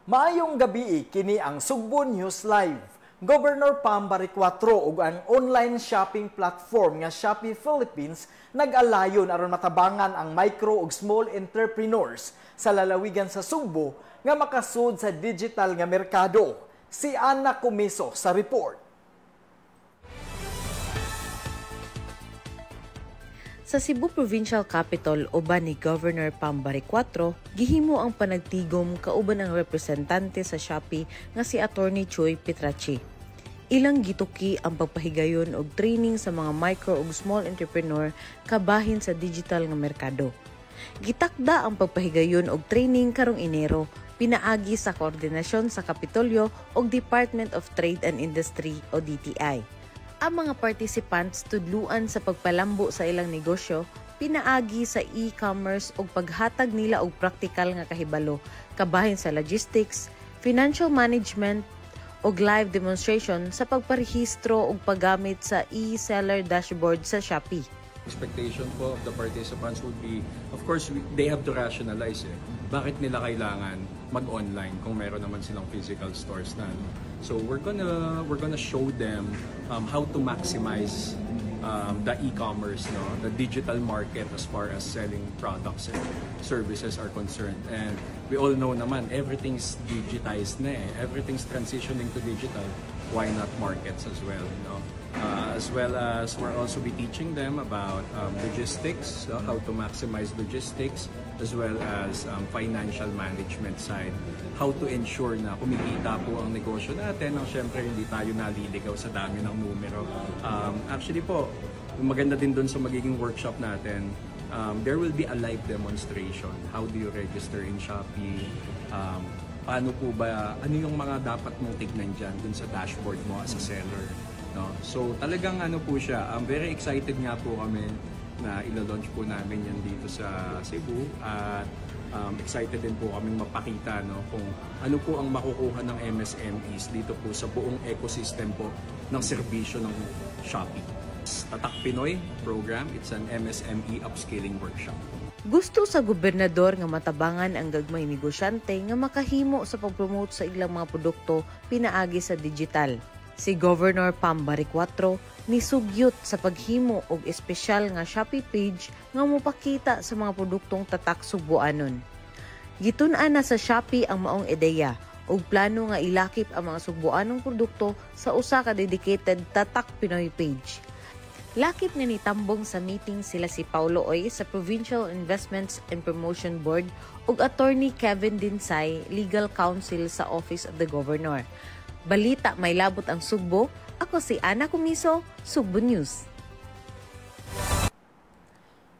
Maayong gabii, kini ang Sugbo News Live. Governor Pam Baricuatro ug ang online shopping platform nga Shopee Philippines nag-alayon aron matabangan ang micro ug small entrepreneurs sa lalawigan sa Sugbo nga makasud sa digital nga merkado. Si Ana Comiso sa report. Sa Cebu Provincial Capitol, uban ni Governor Pam Baricuatro, gihimo ang panagtigom kauban ang representante sa Shopee nga si Attorney Choi Petrachi. Ilang gituki ang pagpahigayon og training sa mga micro ug small entrepreneur kabahin sa digital nga merkado. Gitakda ang pagpahigayon og training karong Enero pinaagi sa koordinasyon sa Kapitolyo ug Department of Trade and Industry o DTI. Ang mga participants tudluan sa pagpalambo sa ilang negosyo pinaagi sa e-commerce ug paghatag nila og praktikal nga kahibalo kabahin sa logistics, financial management ug live demonstration sa pagparehistro ug paggamit sa e-seller dashboard sa Shopee. Expectation po of the participants would be, of course, they have to rationalize eh. Bakit nila kailangan mag-online kung meron naman silang physical stores na, no? So we're gonna show them how to maximize the e-commerce, no, the digital market as far as selling products and services are concerned. And we all know naman, everything's digitized na eh. Everything's transitioning to digital. Why not markets as well, no? As well as we're also be teaching them about logistics, how to maximize logistics, as well as financial management side. How to ensure na kumikita po ang negosyo natin, ang syempre hindi tayo naliligaw sa dami ng numero. Actually po, maganda din dun sa magiging workshop natin, there will be a live demonstration. How do you register in Shopee? Paano po ba, ano yung mga dapat mong tignan dyan dun sa dashboard mo as a seller? No? So talagang ano po siya, very excited nga po kami na ilo-launch po namin yan dito sa Cebu at excited din po kaming mapakita, no, kung ano po ang makukuha ng MSMEs dito po sa buong ecosystem po ng serbisyo ng Shopee. Tatak Pinoy program, it's an MSME upskilling workshop. Gusto sa gobernador nga matabangan ang gagmay negosyante nga makahimo sa pag-promote sa ilang mga produkto pinaagi sa digital. Si Governor Pam Baricuatro nisugyot sa paghimo og espesyal nga Shopee page nga mopakita sa mga produktong tatak Sugbuanon. Gitun-an na sa Shopee ang maong ideya ug plano nga ilakip ang mga Sugbuanong produkto sa usa ka dedicated Tatak Pinoy page. Lakip nga nitambong sa meeting sila si Paulo Oy sa Provincial Investments and Promotion Board ug Attorney Kevin Dinsay, Legal Counsel sa Office of the Governor. Balita may labot ang Sugbo. Ako si Ana Kumiso, Sugbo News.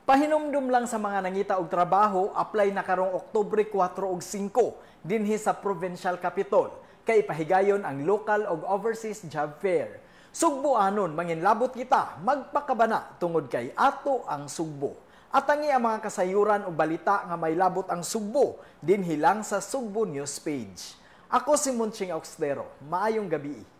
Pahinumdum lang sa mga nangita og trabaho, apply na karong Oktubre 4 ug 5 dinhi sa Provincial Capitol kay ipahigayon ang local ug overseas job fair. Sugboanon, manginlabot kita, magpakabana tungod kay ato ang Sugbo. Atangi ang mga kasayuran ug balita nga may labot ang Sugbo dinhi lang sa Sugbo News page. Ako si Munching Auxtero. Maayong gabi.